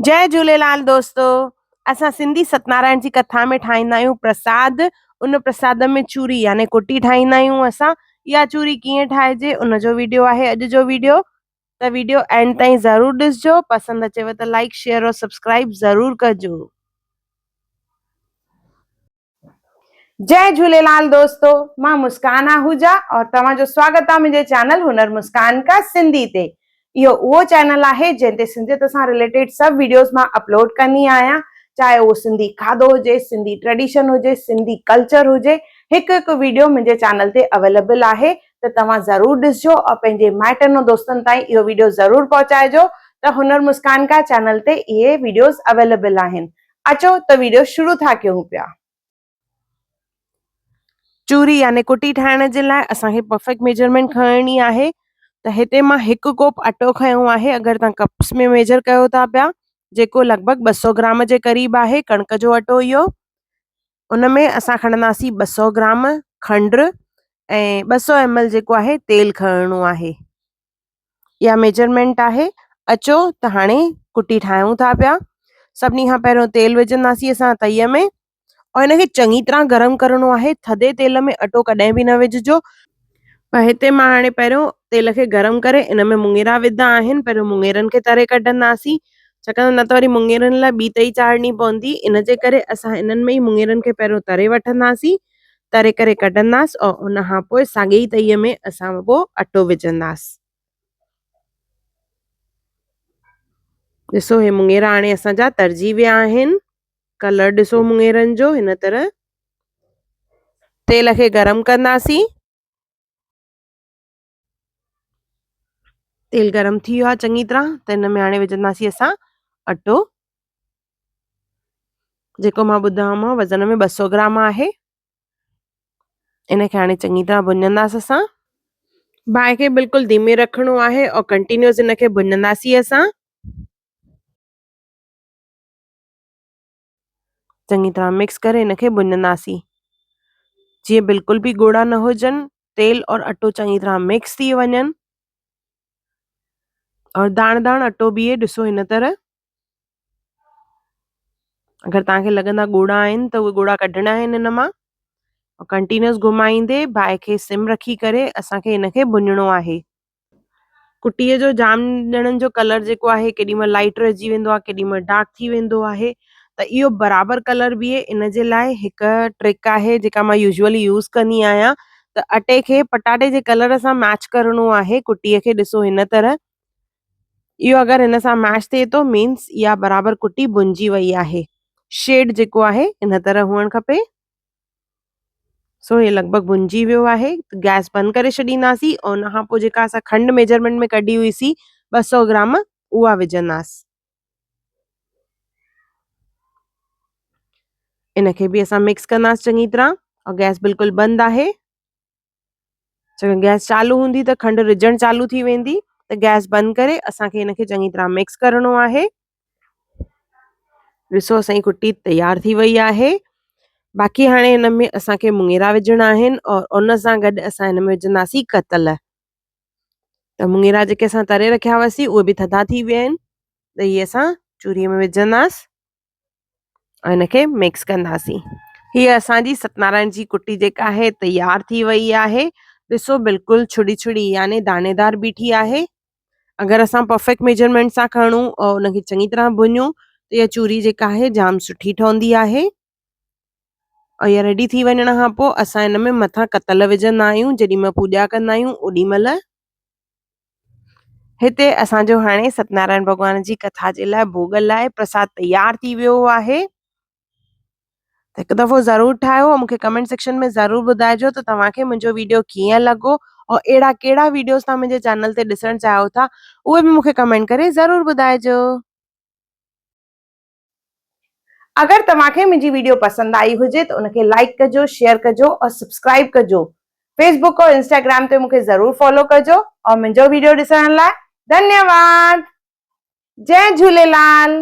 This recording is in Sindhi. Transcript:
جئي جهوليلال دوستو اسان سنڌي ستنارائڻ جي ڪٿا ۾ ٺاهيندا آهيون پرساد ان پرساد ۾ چوري يعني ڪٽي ٺاهيندا آهيون اسان اها چوري ڪيئن ٺاهجي ان جو ويڊيو آهي اڄ جو ويڊيو ته ويڊيو اينڊ تائين ضرور ڏسجو پسند اچيو ته لائڪ شيئر اور سبسڪرائب ضرور ڪجو. جئي جهوليلال دوستو مان مسڪان آهوجا اور توهان جو سواگت آ منهنجي چينل هنر مسڪان ڪا سنڌي تي اهو اهو چينل آهي جنهن تي سنڌيت سان رليٽيڊ سڀ ويڊيوز مان اپلوڊ ڪندي آهيان چاهي اهو سنڌي کاڌو هجي سنڌي ٽريڊيشن هجي سنڌي ڪلچر هجي هڪ هڪ ويڊيو منهنجي چينل تي اويليبل آهي ته توهان ضرور ڏسجو اور پنهنجي مائٽن اور دوستن تائين اهو ويڊيو ضرور پهچائجو ته هنر مسڪان ڪا چينل تي اهي ويڊيوز اويليبل آهن اچو ته ويڊيو شروع ٿا ڪيون پيا. چوري يعني ڪٽي ٺاهڻ جي لاء اسان کي پرفيڪٽ ميجرمينٽ کڻڻي آهي ته هتي مان هڪ ڪوپ اٽو کنيو آهي اگر توهان ڪپس ۾ ميجر ڪيو ٿا پيا جيڪو لڳ ڀڳ ٻه سو گرام جي قريب آهي ڪڻڪ جو اٽو اهو ان ۾ اسان کڻنداسين ٻه سو گرام کنڊ ۽ ٻه سو ايم ايل جيڪو آهي تيل کڻڻو آهي. اها ميجرمينٽ آهي اچو ته هاڻي ڪٽي ٺاهيون ٿا پيا سڀني کان پهريون تيل وجهنداسين اسان تئي ۾ اور هن کي چڱي طرح گرم ڪرڻو آهي ٿڌي تيل ۾ اٽو ڪڏهن به نه وجهجو پر هتي مان هاڻي پهريون تيل کي گرم ڪري ان ۾ مڱيرا وڌا آهن پهريون مڱيرن کي تري ڪڍنداسين ڇاڪاڻ نه ته وري مڱيرن لاء ٻي تئي چاڙهڻي پوندي ان جي ڪري اسان انهن ۾ ئي مڱيرن کي پهريون تري وٺنداسين تري ڪري ڪڍنداس اور ان کان پوء ساڳي ئي تئي ۾ اسان پوء اٽو وجهنداس. ڏسو هي مڱيرا هاڻي اسان جا ترجي ويا آهن. ڪلر ڏسو مڱيرن جو هن طرح. تيل کي گرم ڪنداسين. تيل گرم ٿي ويو آهي چڱي طرح ته هن ۾ هاڻي وجهنداسين اسان اٽو جيڪو مان ٻڌايومانو وزن ۾ ٻه سو گرام آهي ان کي هاڻي چڱي طرح ڀڃنداس اسان باهه کي بلڪل ڌيمي رکڻو آهي اور ڪنٽينيوس ان کي ڀڃنداسين اسان چڱي طرح مڪس ڪري ان کي ڀڃنداسين جيئن بلڪل به ڳوڙها نه هجن تيل اور اٽو چڱي طرح مڪس ٿي وڃن اور داڻ داڻ اٽو بيهي ڏسو هن طرح اگر توهان کي لڳندا ڳوڙها آهن ته اهي ڳوڙها ڪڍڻا آهن هن مان ڪنٽينيوس گهمائيندي باهه کي سم رکي ڪري اسان کي هن کي ڀڃڻو آهي ڪٽيء جو جام ڄڻن جو ڪلر جيڪو آهي ڪيڏي مهل لائيٽ رهجي ويندو آهي ڪيڏي مهل ڊارڪ ٿي ويندو آهي ته اهو برابر ڪلر بيهي ان جي لاء هڪ ٽرڪ آهي جيڪا مان يوزولي يوز ڪندي آهيان ته اٽي کي پٽاٽي جي ڪلر سان ميچ ڪرڻو آهي ڪٽيء کي ڏسو هن طرح اهو اگر هن سان ميچ ٿئي ٿو مينس اها برابر ڪٽي بنجي وئي آهي. شيڊ جيڪو آهي ان طرح هئڻ کپي. سو هي لڳ ڀڳ بنجي ويو آهي. گئس بند ڪري ڇڏينداسين ۽ ان کان پوء جيڪا اسان کنڊ ميجرمينٽ ۾ ڪڍي هئي سي 200 گرام اها وجهنداس. ان کي به اسان مڪس ڪنداس چڱي طرح اور گئس بلڪل بند آهي. جڏهن گئس چالو هوندي ته کنڊ رجڻ چالو ٿي ويندي ته گئس بند ڪري اسان کي ان کي چڱي طرح مڪس ڪرڻو آهي. ڏسو اسان جي ڪٽي تيار ٿي وئي آهي. باقي هاڻي هن ۾ اسان کي مڱيرا وجهڻا آهن اور ان سان گڏ اسان هن ۾ وجهنداسين ڪتل. ته مڱيرا جيڪي اسان تري رکيا هئاسين اهي به ٿڌا ٿي ويا آهن ته اهي اسان چوري ۾ وجهنداس. ۽ ان کي مڪس ڪنداسين. هي اسان جي ستنارائڻ جي ڪٽي جيڪا آهي تيار ٿي وئي آهي. ڏسو بلڪل ڇڙي ڇڙي يعني دانيدار بيٺي آهي. اگر اسان پرفيڪٽ ميجرمينٽ سان کڻون اور ان کي چڱي طرح ڀڃون ته اها چوري جيڪا آهي جام سٺي ٺهندي آهي. اور اها ريڊي ٿي وڃڻ کان پوء اسان ان ۾ مٿان ڪتل وجهندا آهيون جيڏي مهل پوڄا ڪندا آهيون اوڏي مهل. هتي اسان جو هاڻي ستنارائڻ ڀڳوان جي ڪٿا جي لاء ڀوڳ لاء پرساد تيار ٿي ويو آهي ته هڪ دفعو ضرور ٺاهيو مون کي ڪمينٽ سيڪشن ۾ ضرور ٻڌائجو ته توهان کي منهنجو ويڊيو ڪيئن لڳو اور اهڙا ڪهڙا ويڊيوز توهان منهنجي چينل تي ڏسڻ چاهيو ٿا اهي به مون کي ڪمينٽ ڪري ضرور ٻڌائجو. اگر توهان کي منهنجي ويڊيو پسند آئي هجي ته ان کي لائيڪ ڪجو، شيئر ڪجو اور سبسڪرائيب ڪجو. فيس بڪ اور انسٽاگرام تي مون کي ضرور فالو ڪجو اور منهنجو ويڊيو ڏسڻ لاء ڌنيواد. جئي جهوليلال.